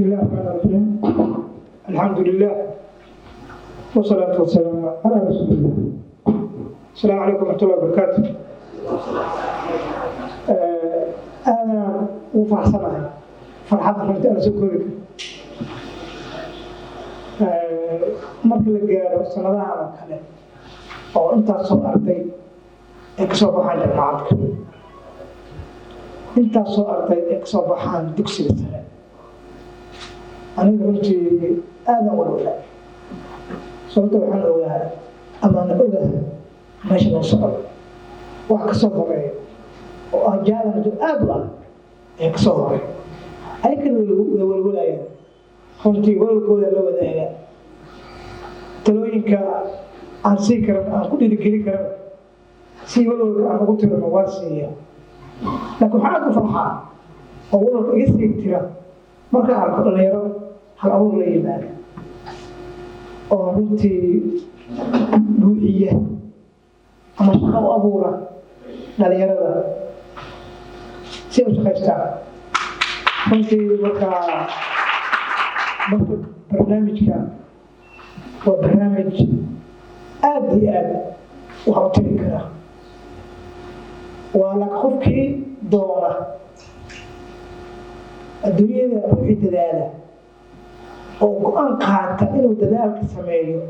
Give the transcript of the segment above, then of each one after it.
الله الرحمن الرحيم، الحمد لله والصلاة والسلام على رسول الله. السلام عليكم ورحمة الله وبركاته. أنا وفرحسنahay farxad runtii aan soo koobi karin marka la gaaro sanadahan oo kale oo intaas soo arday ay kasoo baxaan jaamacadka, intaas soo arday ay kasoo baxaan dugsiga sare. Aniga runtii aadan walwala, sababta waxaan ogaa amaana ogaha meesha loo socdo, wax kasoo horeeya oo ah challenge aad u adag ee kasoo horeeya. Ayakana way walwalayaan runtii, walwalkooda la wadaagaa, talooyinka aan sii karan, aan ku dhiirigelin karan si walwalka aan ugu tirano waa siiya. Laakiin waxaa aad u farxaa oo walwalka iga sii tira markaan arko dhalinyaro hal abuur la yimaada oo runtii buuxiya ama shaqo u abuura dhalinyarada si ay u shaqaystaan runtii. Marka barnaamijka waa barnaamij aad iyo aad wax u tiri kara, waa la qofkii doona adduunyada, ruuxii dadaala oo go-aan qaata inuu dadaalka sameeyo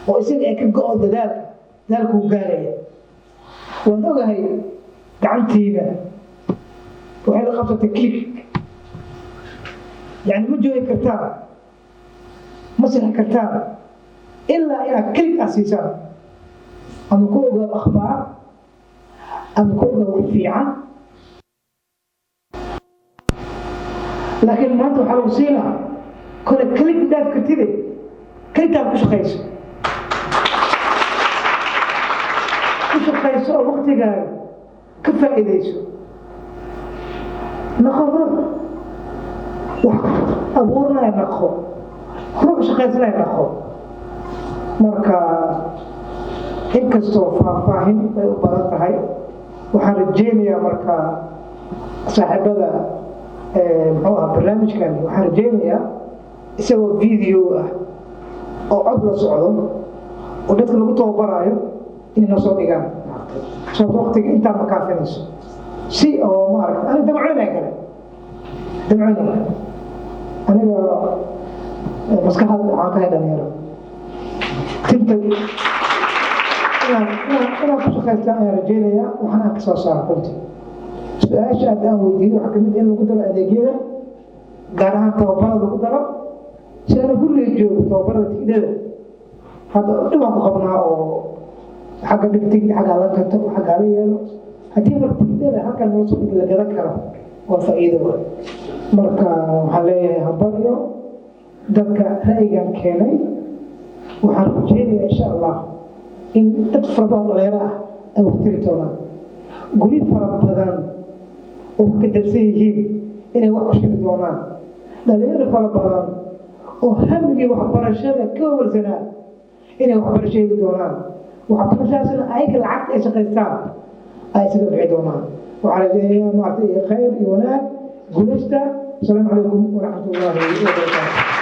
oo isaga ay ka go-o dadaalka, dadaalkuu gaaraya. Waan ogahay gacantiina waxay la qabsatay click, yani ma joogi kartaan, ma sixi kartaan ilaa inaad click aad siisaan, ama ku ogaado akhbaar ama ku ogaado wax fiican. Laakiin maanta waxaa lagu siinaa kole click dhaaf kartide, clicktaad ku shaqayso, ku shaqayso oo waktigaaga ka faa'iidayso. Naqo ruux wax abuuranaya, naqo ruux shaqaysanaya, naqo. Marka inkastoo faahfaahin ay u badan tahay, waxaan rajeynayaa marka saaxiibada, muxuu ahaa barnaamijkan, waxaan rajeynayaa isagoo video ah oo cod la socdo oo dadka lagu tababaraayo inay noo soo dhigaan, sababto waqtiga intaa ma kaafinayso si oo maaragta. Aniga damcoynaya kale, damcoynaya, aniga maskaxda waxaan ka hay dhalinyaro tinta inaan ku shaqaystaan ayaan rajeynayaa. Waxaan aan kasoo saaro runtii su-aasha aad aan weydiiyey waxaa kamid in lagu daro adeegyada, gaar ahaan tababarada lagu daro, si ana guriga joogo tababarada tigdhada. Hadda dhibaan ku qabnaa oo xagga dhig tigdh, xagga la gato, xagga la yeelo. Haddii marka tigdhada halkan noo soo dhig la gadan karo, waa faa'iido wa. Marka waxaan leeyahay hambalyo dadka ra'yigan keenay. Waxaan rajeynayaa insha Allah in dad fara badan dhalinyaro ah ay wax tiri doonaan, guri fara badan oo ka dabsan yihiin inay wax ku shiri doonaan, dhalinyaro fara badan oo hamigii waxbarashada ka warsanaa inay waxbarasho heli doonaan, waxbarashadaasna ayaga lacagta ay shaqaystaan ay isaga bixi doonaan. Waxaa rajeynayaa maaragtay khayr iyo wanaag, guulaysta. Asalaamu calaykum waraxmat ullaahi wabarakaatu.